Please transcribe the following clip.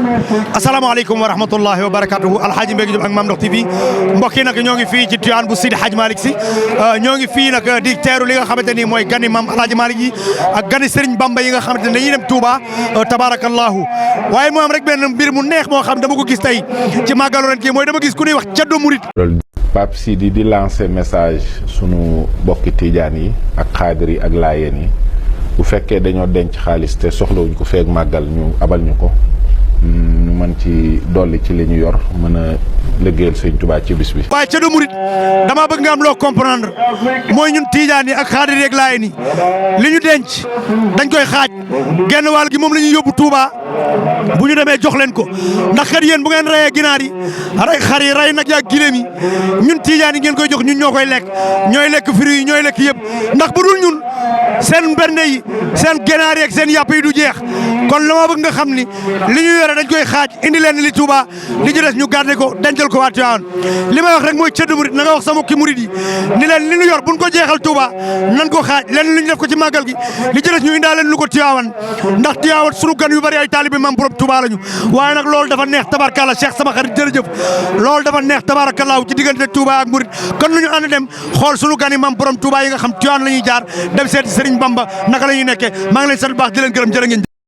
asalaamaaleykum wa rahmatullahi wa barakatuhu alxaaji Mbégi Diop ak Mame Ndokh TV mbokk yi nag ñoo ngi fii ci Tidiane bu Sidi Hadj Malick Sy ñoo ngi fii nag di teeru li nga xamante ni mooy gani Mame Alhaji Malick yi ak gani Serigne Bamba yi nga xamante ne dañuy dem Touba tabarakallahu waaye mu am rek benn mbir mu neex moo xam dama ko gis tey ci màggalu ren kii mooy dama gis ku ñuy wax Thieddo Mourite. Pape Sidi di lancer message sunu bokki Tidiane yi ak xaadir yi ak laayeen yi bu fekkee dañoo denc xaalis te soxlawuñ ko feeg màggal ñu abal ñu ko ñu mën ci dolli ci li ñu yor mën a liggéeyal Sëñ Tuubaa ci bis bi. waaye Thieddo Mourite damaa bëgg nga am loo comprendre mooy ñun Tidiane yi ak xaadir yi ak laayeen yi li ñu denc dañ koy xaaj genn wàll gi moom la ñuy yóbbu Touba bu ñu demee jox leen ko ndax kat yéen bu ngeen rayee ginaar yi ray xar yi ray nag yaa gileem yi ñun Tidiane yi ngeen koy jox ñun ñoo koy lekk ñooy lekk fruits yi ñooy lekk yëpp ndax bu dul ñun seen mbernde yi seen ginaar yi ak seen yàpp yi du jeex kon la ma bëgg nga xam ni li ñu yore dañ koy xaaj indi leen li Touba li ci des ñu garder ko dencal ko waa Tivaouane li may wax rek mooy Thieddo Mourite na nga wax sama mbokki murid yi ni leen li ñu yor buñ ko jeexal Touba nan ko xaaj leen li ñu def ko ci màggal gi li ci des ñu indaa leen lu ko Tivaouane ndax Tivaouane sunu gan yu bari ay taalibe Maam Borom Touba lañu waaye nag loolu dafa neex tabarakalla Cheikh sama xarit jërëjëf loolu dafa neex tabarakalla ci diggante Touba ak Mouride kon lu ñu ànd dem xool sunu gan yi Maam Borom Touba yi nga xam Tivaouane la ñuy jaar dem seeti Serigne Bamba naka la ñuy nekkee maa ngi leen sant bu baax di leen gërëm jërë ngeen